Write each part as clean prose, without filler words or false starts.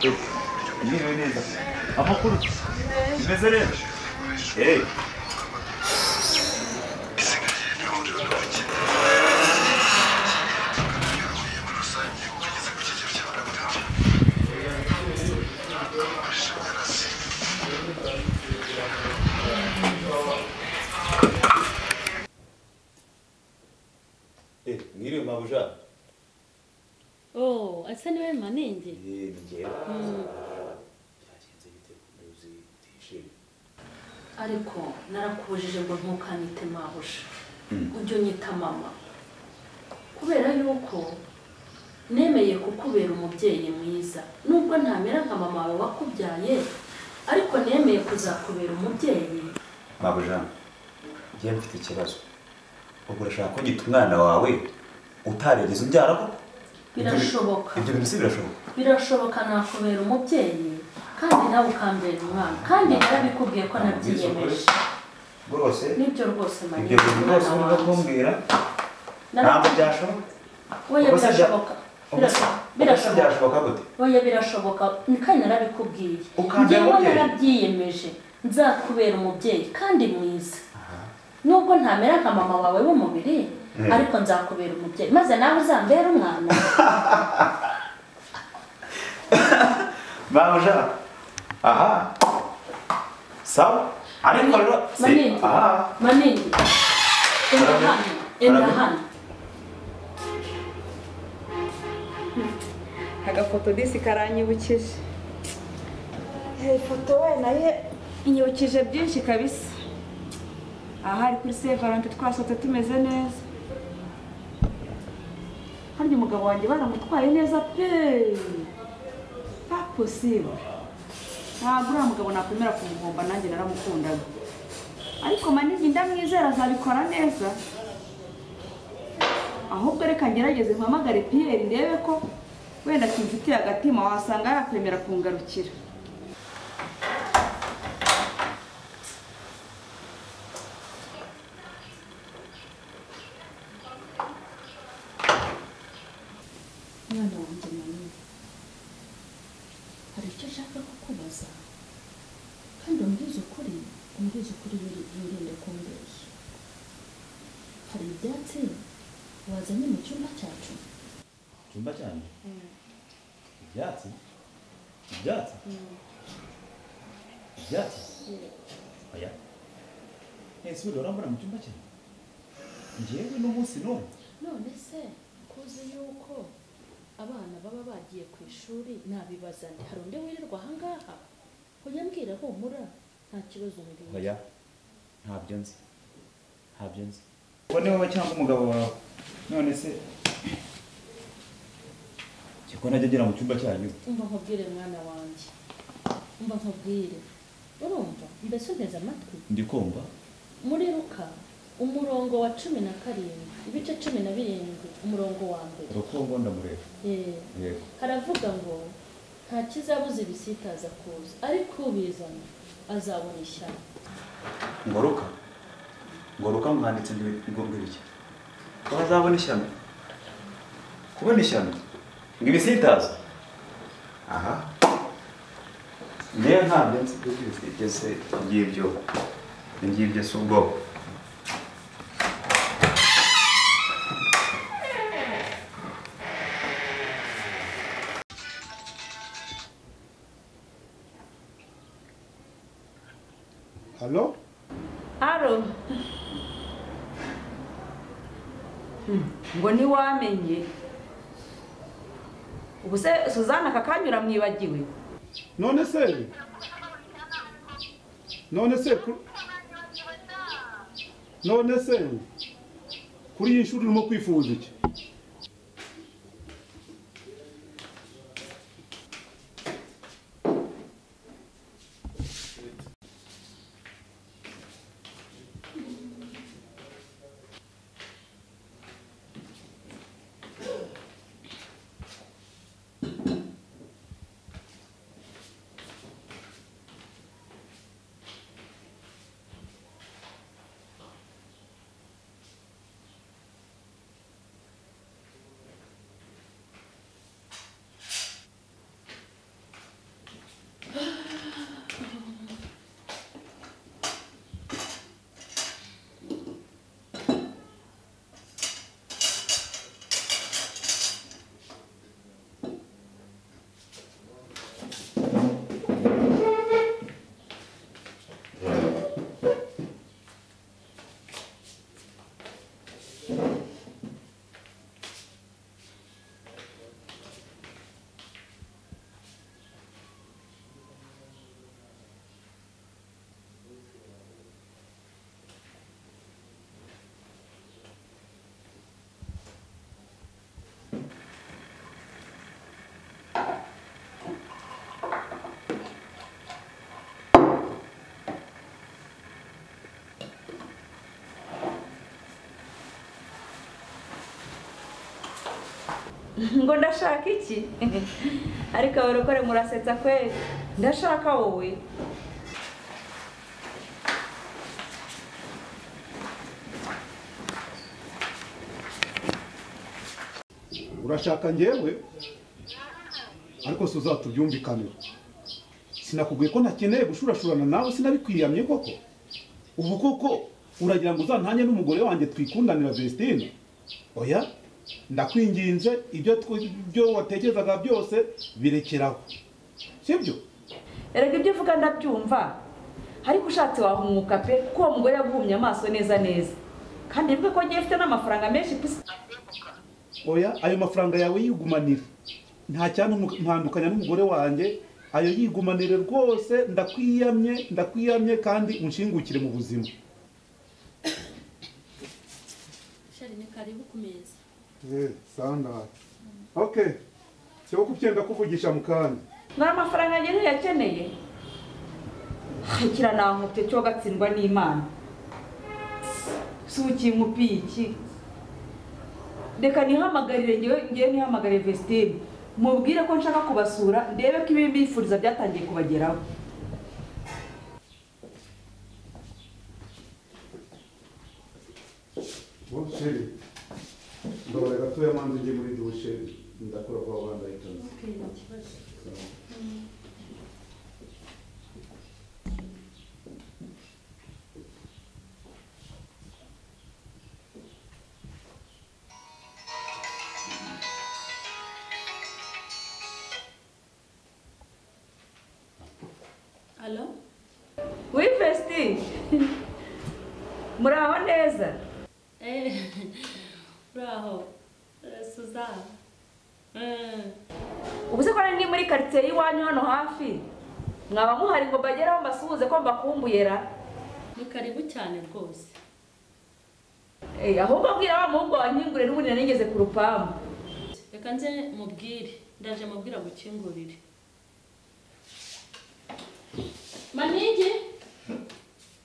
Mwiriwe neza. Amakuru bimeze neza. Eh. Mwiriwe mabuja. Oh, asa niwe Manenge. Eh, ni njyewe. Byagenze bite nduzi utishimye? Ariko narakubujije ngo ntukanyite mabuja. Ujye unyita mama. Kubera yuko nemeye kukubera umubyeyi mwiza. Nubwo ntamera nka mama wawe wakubyaye, ariko nemeye kuzakubera umubyeyi. Mabuja, njye mfite ikibazo. Ubwo urashaka ko nyita umwana wawe utarigeze umbyara koko? Birashoboka. Ibyo bintu si birashoboka? Birashoboka, nakubera umubyeyi kandi nawe ukambera umwana, kandi narabikubwiye ko nabyiyemeje. Rwose? Nibyo rwose Manenge. Ibyo bintu rwose urimo kumbwira ntabwo byashoboka. Oya birashoboka. Birashoboka. Byashoboka gute? Oya birashoboka, kandi narabikubwiye. Ukambera Njyewe umubyeyi? narabyiyemeje, nzakubera umubyeyi kandi mwiza. Nubwo ntamera nka mama wawe w'umubiri, ariko nzakubera umubyeyi maze nawe uzambera umwana. Mabuja. Aha. Sawa. Ariko rero Manenge. Aha. Manenge. Enda hano. Enda hano. Agafoto disi karanyibukije. Ifoto we naye inyibukije byinshi kabisa. Aha ari kuri Saint Valentin twasohotse tumeze neza. Harya umugabo wanjye baramutwaye neza pe. Pas possible. Ntabwo uriya mugabo nakwemera kumuhomba, nanjye naramukundaga. Ariko Manigi ndamwizera azabikora neza. Ahubwo reka ngerageze mpamagare Pierre ndebe ko wenda kimfitiye agatima, wasanga yakwemera kungarukira. Mwana wanjye Manini, hari icyo nshaka kukubaza kandi umbwize ukuri, umbwize ukuri wirinde kumbeshya. Hari ibyatsi wazanye mu cyumba cyacu? Icyumba cyanyu? Ibyatsi? Ibyatsi? Ibyatsi? Oya. Ese ubu urambona mu cyumba cyanyu? Njyewe n'umunsi n'umwe. None se kuzi yuko abana baba bagiye ku ishuri nabibazane, hari undi wirirwa ahangaha? Oya mbwira, humura nta kibazo mbwira. Oya, ntabyo nzi. Ntabyo nzi. Ubwo ni wowe cyangwa umugabo wawe? None se kiko najya agera mu cyumba cyanyu? Umva nkubwire mwana wanjye. Umva nkubwire. Urumva? Mbese unteze amatwi? Ndi kumva. Muri Luka umurongo wa 17, ibice 17, umurongo wa mbere. Rukongo ndamureba. Yego. Haravuga ngo nta kizabuza ibisitaza kuza, ariko ubizana azabona ishyano. Ngoruka. Ngoruka mwanditse ngo ngibiki. Ko azabona ishyano. Kubona ishyano. Ngo ibisitaza. Aha. Ndiye ntabyo nzi byose ngibyo. Ngibyo si ubwoko. Halo? Halo. Ngo ntiwamenye. Ubu se Suzanne akakanyura mwibagiwe? None se? None se? None se? Kuri iyi nshuro urimo kwifuza iki? Ngo ndashaka iki? Ariko abarokore murasetsa kweli. Ndashaka wowe. Urashaka njyewe? Ariko suzatubyumvikanira. Sinakubwiye ko ntakeneye gushurashurana nawe, sinabikwiyamye koko. Ubu koko uragira ngo uzantanye n'umugore wanjye twikundanira Vestine? Oya, ndakwinginze ibyo watekerezaga byose birekeraho. Sibyo? Erega ibyo uvuga ndabyumva. Ariko ushatse wahumuka pe, kuko uwo mugore yaguhumye amaso neza neza. Kandi bivuga ko ngiye mfite n'amafaranga menshi pusi. Oya, ayo mafaranga yawe yigumanira. Nta cyantu ntandukanya n'umugore wanjye, ayo yigumanire rwose, ndakwiyamye, ndakwiyamye kandi unshingukire mu buzima. Shari ni karibu ku meza. Sanda. Okay. Cyo kubyenda kuvugisha mukanya. Ngara amafaranga yanjye ntiyakeneye. Kira nankupye cyo gatsindwa n'Imana. Suki nkupiki. Reka nihamagarire ngiye nihamagarire Vestine. Mubwire ko nshaka kubasura ndebe ko ibi mbifuriza byatangiye kubageraho. Bon chéri. Ndabara gatoya manze ngiye muri douche ndakora kwa banda itonze. Okay, nta kibazo. Allo? Oui, Vesti. Muraho neza? Muraho. Suzana. Ubu se ko ni muri quartier y'iwanyu hano hafi? Mwaba muhari ngo bageraho mbasuhuze ko mbakumbuyera? Ni karibu cyane rwose. Ahubwo mbwira wa muhungu wankingure n'ubundi nanigeze ku rupangu. Reka nze mubwire, ndaje mubwira gukingurire. Manigi?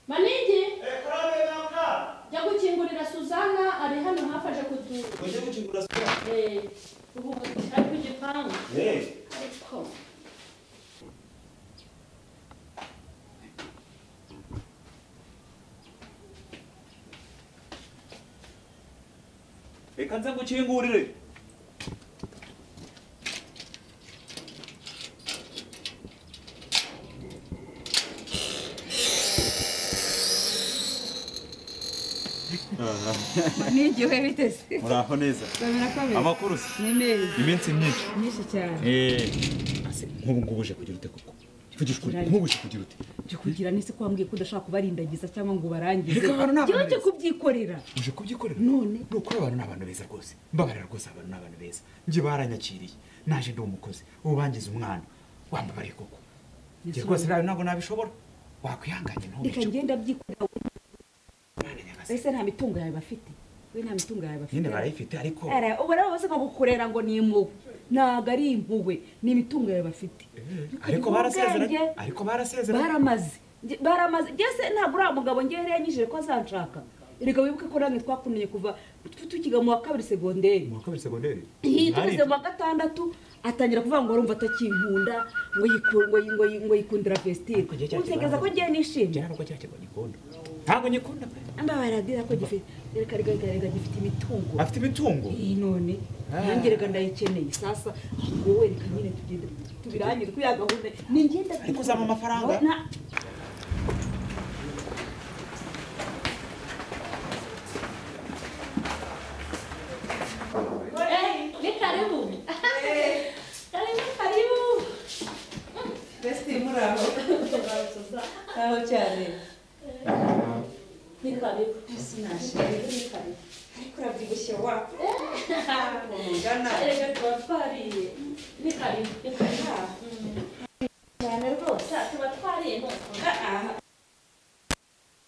Manigi? Karame naka. Jya gukingurira Suzana ari hano hafaje kudu. Ujye gukingura Suzana? Ubu ari ku gipangu. Ariko Reka nze gukingurire. Nigiwe bitese. Muraho neza. Amakuru se? Ni meza. Iminsi myinshi. Myinshi cyane. Ase nkubu ngubuje kugira ute koko? Mvugisha ukuri, nkubuje kugira ute? Cyo kugira nise ko wambwiye ko udashaka kubarindagiza cyangwa ngo barangize. Reka abantu n'abantu. Cyo kubyikorera. Uje kubyikorera? None nukuri abantu n'abantu beza rwose. Mbabarira rwose abantu n'abantu beza. Nje baranyakiriye. Naje ndi umukozi. Ubu bangize umwana. Wambabariye koko. Nje rwose nawe ntabwo nabishobora. Wakwihanganye ntubice. Reka ngenda byikorera. Ese nta mitungo yawe bafite? We nta mitungo yawe bafite. Nyine barayifite ariko. Ubu rero bose ngo gukorera ngo ni impuhwe. Ntago ari impuhwe, ni imitungo yawe bafite. Ariko barasezeranye. Ariko barasezeranye. Baramaze. Baramaze. Jese ntabwo uriya mugabo ngiye yanyijije ko azanshaka. Erega wibuke ko namwe twakunanye kuva tukiga mu wa kabiri segonderi. Mu wa kabiri segonderi? Tugeze mu wa gatandatu atangira kuvuga ngo arumva atakinkunda ngo yikundira Vestine. Utekereza ko ngiye nishimye? Njye ntabwo cya kigo gikunda. Ntabwo nyikunda pe. Mbabarira ko gifite reka reka gifite imitungo. Afite imitungo? None nanjye reka ndayikeneye. Sasa wowe reka nyine tugende tubirangire kuri ya gahunda. Ni ngenda ariko uzampa amafaranga. Ni karibu. Karibu, karibu. Vesti muraho. Aho cyane. Ni karibu. Sinashe. Ariko urabyibushye wa. Ungana. Erega tuba twariye. Ni karibu. Ni karibu. Cyane rwose. Tuba twariye none.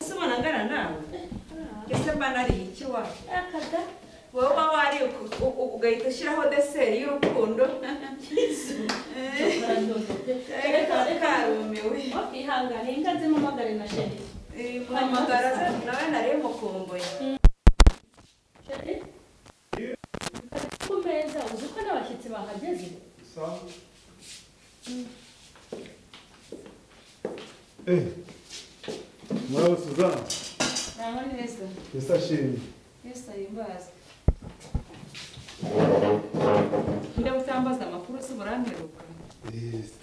Ese ubona ngana nawe? Ese mba nariye iki wa? Akada. Wowe uba wariye ugahita ushyiraho deseri y'urukundo. Karumiwe. Ihangane inka zimamagare na sheri. Muhamagara nawe nari mukumbuye. Sheri? Ku meza uzi ko n'abashyitsi Abashyitsi bahageze. Sawa. Muraho Suzana. Naho neza. Yesu ashimwe. Yesu ahimbaze. Ndabutambaza amakuru se buranteruka.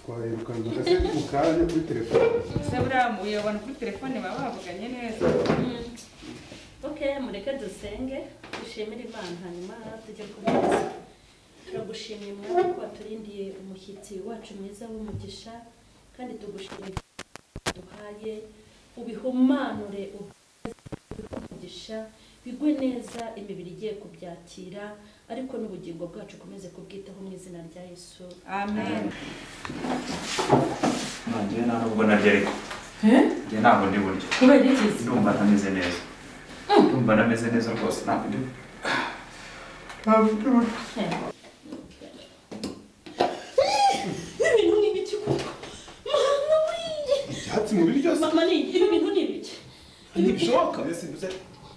Twaherukana se mu kanya kuri telefone. Se buramuye abantu kuri telefone baba bavuganye neza. Okay, mureke dusenge dushimire Imana hanyuma tujye ku meza. Turagushimye Mwami ko waturindiye umushyitsi wacu mwiza w'umugisha, kandi tugushimye duhaye ubihumanure umugisha bigwe neza imibiri igiye kubyakira, ariko n'ubugingo bwacu ukomeze kubwitaho mu izina rya Yesu. Amen. Nanjye ntabwo narya ariko. Njye ntabwo ndi buryo. Kubera iki? Ndumva ntameze neza. Ndumva ntameze neza rwose ntabwo ndi. Ntabwo ndi buryo. Ibintu ni ibiki koko? Mama we! Ibyatsi mu biryo se? Mama ni ibi bintu ni ibiki? Ntibishoboka.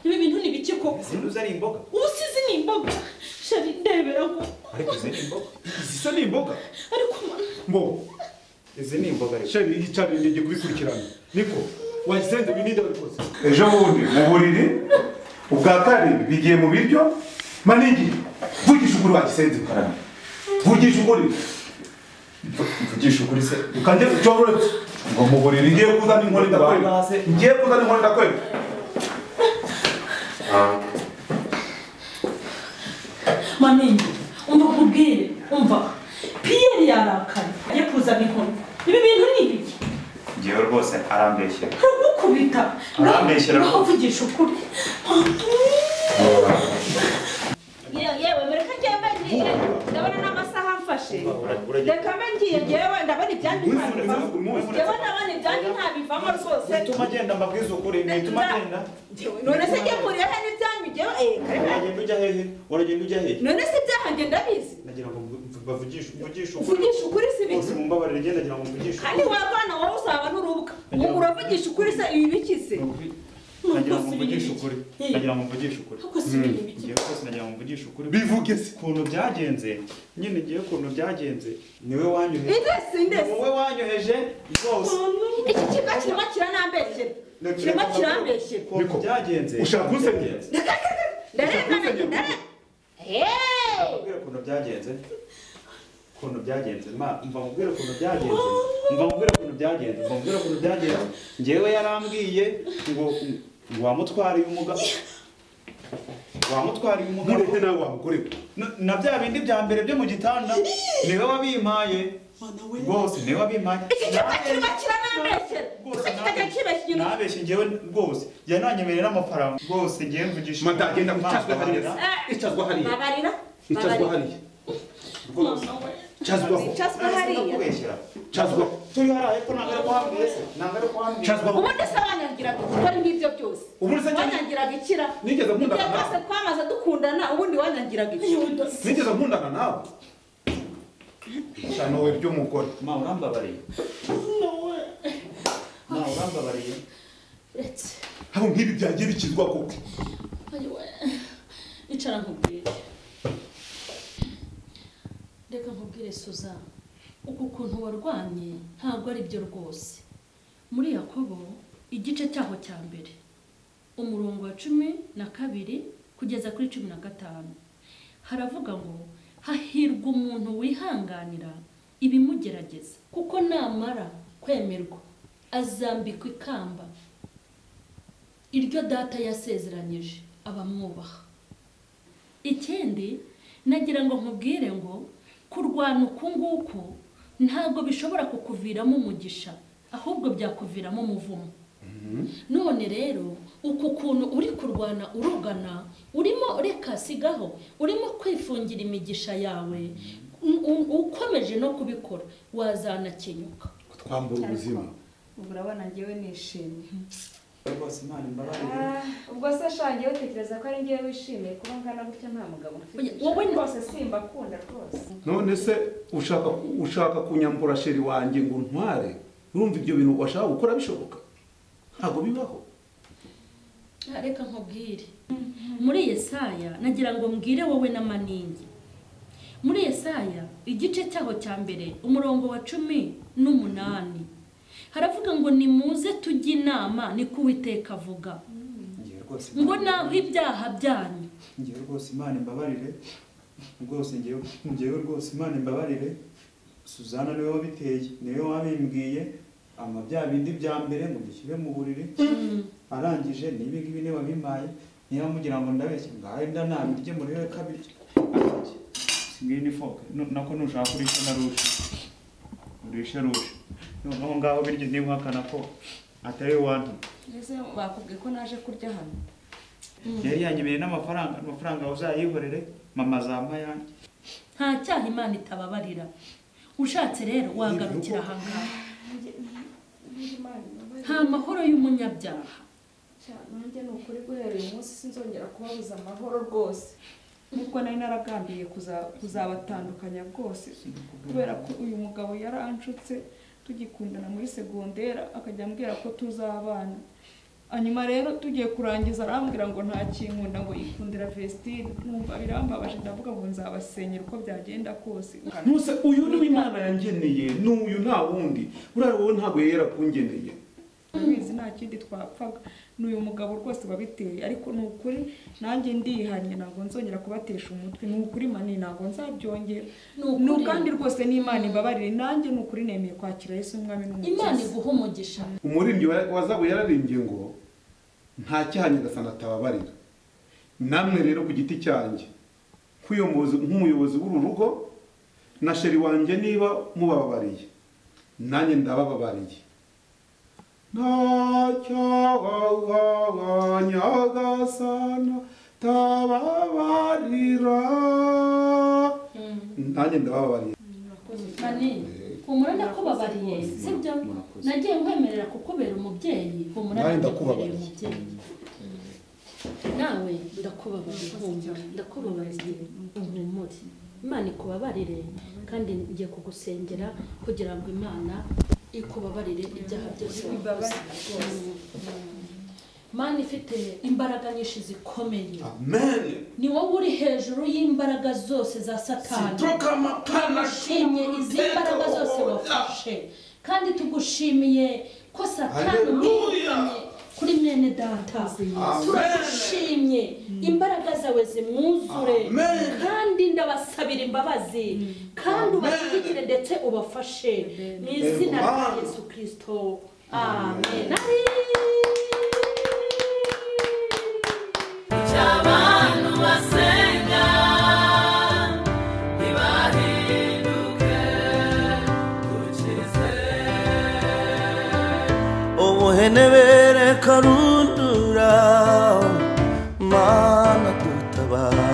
Ibi bintu ni ibiki koko? Izi ari imboga. Ubusizi ni imboga. Shari ndebera ko. Ariko izi ni imboga. Izi se ni imboga? Ariko mama. Mbo. Izi ni imboga ariko. Shari yicare ngiye kubikurikirana. Niko wagisenze bininde rwose. Ejo bundi mu buriri ubwa kabiri bigiye mu biryo maningi. Vugisha ukuri wagisenze. Vugisha ukuri. Mvugisha ukuri se. Ukanje kuchoretse. Ngo mu buriri ngiye kuzana inkoni ndakwega. Ngiye kuzana inkoni ndakwega. Maningi, umva kubwire, umva. Pierre yarakaye, agiye kuzana inkoni. Ibi bintu ni ibiki? Ngewe rwose arambeshyera. Aragukubita. Arambeshyera rwose. Uvugisha ukuri. Yewe mureke njye ngiye. Ndabona n'amasaha amfashe. Reka mbe ngiye ngewe ndabona ibyanyu ntabivamo. Ngewe ndabona ibyanyu ntabivamo rwose. Nituma agenda mbabwize ukuri, nituma agenda. None se njye mpuriye he n'ibyanyu ngewe? Uragenda ujya hehe? Uragenda ujya hehe? None se ibyaha njye ndabizi. Nagira ngo bavugishe uvugishe ukuri. Uvugisha ukuri si biki? Bose mumbabarire ngenda nagira ngo mvugishe. Kandi warwana wowe uzaba n'urubuga. Uravugisha ukuri se ibi biki se? Nagira ngo mvugishe ukuri. Nagira ngo mvugishe ukuri. Ngiye rwose nagira ngo mvugishe ukuri. Bivuge se ukuntu byagenze. Nyine ngiye ukuntu byagenze. Niwe wanyoheje. Indese indese. Wowe wanyoheje rwose. Iki kigo kirimo kiranambeshyera. Kirimo kirambeshyera. Ukuntu byagenze. Ushaka kunsengera? Ndarengana ndare. Mubwire ukuntu byagenze. Ukuntu byagenze. Ma mva mubwire ukuntu byagenze. Mva mubwire ukuntu byagenze. Mva mubwire ukuntu byagenze. Ngewe yarambwiye ngo wamutwariye umugabo. Wamutwariye umugabo. Mureke nawe wamugore. Na bya bindi bya mbere byo mu gitanda niwe wabimpaye. Rwose niwe wabimpaye. Iki kigo kirimo kiranambeshyera. Kikajya kibeshya ibintu. Nabeshye ngewe rwose. Yananyemerera n'amafaranga. Rwose ngewe mvugisha. Mata genda icazwa hariya. Icazwa hariya. Babarira. Icazwa hariya. Rwose. Chazwaho. Chazwa hariya. Chazwaho. Turi hariya hepfo ntabwo ari kuhambwiye se. Ntabwo ari kuhambwiye. Chazwaho. Ubundi se wanyangiraga iki? Ko ari ngibyo byose. Ubundi se wanyangiraga ikira. Nigeze nkundana nawe. Twese twamaze dukundana ubundi wanyangiraga iki? Nigeze nkundana nawe. Shano we by'umugore. Ma urambabariye. Ma urambabariye. Uretse. Habo nk'ibi byagiye bikizwa koko. Ayiwe. Icara nkubwire. Reka nkubwire Suzana, uku kuntu warwanye ntabwo ari byo rwose. Muri Yakobo igice cyaho cya mbere umurongo wa 12 kugeza kuri 15 haravuga ngo hahirwa umuntu wihanganira ibimugerageza, kuko namara kwemerwa azambikwa ikamba iryo data yasezeranyije abamwubaha. Ikindi nagira ngo nkubwire ngo kurwana uku nguku ntabwo bishobora kukuviramo umugisha, ahubwo byakuviramo umuvumo. None rero uku kuntu uri kurwana urugana, urimo reka sigaho, urimo kwifungira imigisha yawe, ukomeje no kubikora wazanakenyuka. Kutwambura ubuzima. Ubu urabona ngewe nishimye. Rwose Imana imbabarire. Ubwo se shangiye utekereza ko ari ngewe wishimiye kuba ngana gutya nta mugabo mfite? Wowe rwose simbakunda rwose. None se ushaka kunyambura sheri wanjye ngo ntware? Urumva ibyo bintu washaka gukora bishoboka? Ntabwo bibaho. Reka nkubwire. Muri Yesaya nagira ngo mbwire wowe na Maningi. Muri Yesaya Yesaya igice cyaho cya mbere umurongo wa 18 haravuga ngo nimuze tujye inama niko Uwiteka avuga ngo naho ibyaha byanyu. Ngiye rwose Imana imbabarire rwose ngiye rwose Imana imbabarire. Suzana niwe wabiteye, niwe wabimbwiye ama bya bindi bya mbere ngo bishyire mu buriri arangije nibi ngibi niwe wabimpaye. Niba mugira ngo ndabeshye ngahe ndanabirye muri we kabiri singiye ni foke nako nushaka kurisha narusha urisha rusha noneho ngaho birye niba uhakana ko atari wantu. Ese bakubwiye ko naje kurya hano? Yari yanyemereye n'amafaranga, amafaranga uzayihorere mama zampa yanjye. Nta cyaha Imana itababarira. Ushatse rero wagarukira ahangaha. Nta mahoro y'umunyabyaha. Nanjye ni ukuri guhera uyu munsi sinzongera kubabuza amahoro rwose. Nubwo nari naragambiye kuzabatandukanya rwose kubera ko uyu mugabo yaranshutse tugikundana muri segondera akajya ambwira ko tuzabana. Hanyuma rero tugiye kurangiza arambwira ngo nta kinkunda ngo yikundira Vestine. Numva birambabaje ndavuga ngo nzabasenyera uko byagenda kose. Nuse uyu ni Imana yangeneye n'uyu nta wundi. Urare wowe ntabwo yera kungeneye. Ubizi nta kindi twapfaga n'uyu mugabo rwose wabiteye, ariko ni ukuri nanjye ndihanye ntabwo nzongera kubatesha umutwe. Ni ukuri mani ntabwo nzabyongera. Ni kandi rwose n'Imana imbabarire nanjye ni ukuri nemeye kwakira Yesu umwami n'umukiza. Imana iguha umugisha. Umuririmbyi wazabu yararimbye ngo nta cyaha Nyagasani atababarira. Namwe rero ku giti cyanjye nk'umuyobozi w'uru rugo na sheri wanjye niba mubababariye nanjye ndabababariye. Nta cyaha Nyagasani tababarira nanjye ndabababariye. Mani humura ndakubabariye sibyo? Nagiye nkwemerera kukubera umubyeyi, humura ndakubabariye umubyeyi. Nawe ndakubabariye, humura ndakubabariye, uhumure. Imana ikubabarire kandi ngiye kugusengera kugira ngo Imana ikubabarire ibyaha byose wakoze. Mana ifite imbaraga nyinshi zikomeye. Amen. Ni wowe uri hejuru y'imbaraga zose za Satani. Tugushimye izi mbaraga zose wafashe kandi tugushimiye ko Satani umwirukanye kuri mwene data. Turagushimye imbaraga zawe zimwuzure kandi ndabasabira imbabazi kandi ubashyigikire ndetse ubafashe mu izina rya Yesu Kristo. Amen. Abantu basenga ntibahinduke ukize ubuhenebere karundura Mana dutabara.